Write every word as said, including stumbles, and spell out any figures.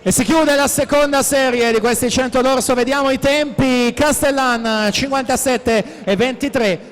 E si chiude la seconda serie di questi cento d'orso, vediamo i tempi: Castellan cinquantasette e ventitré,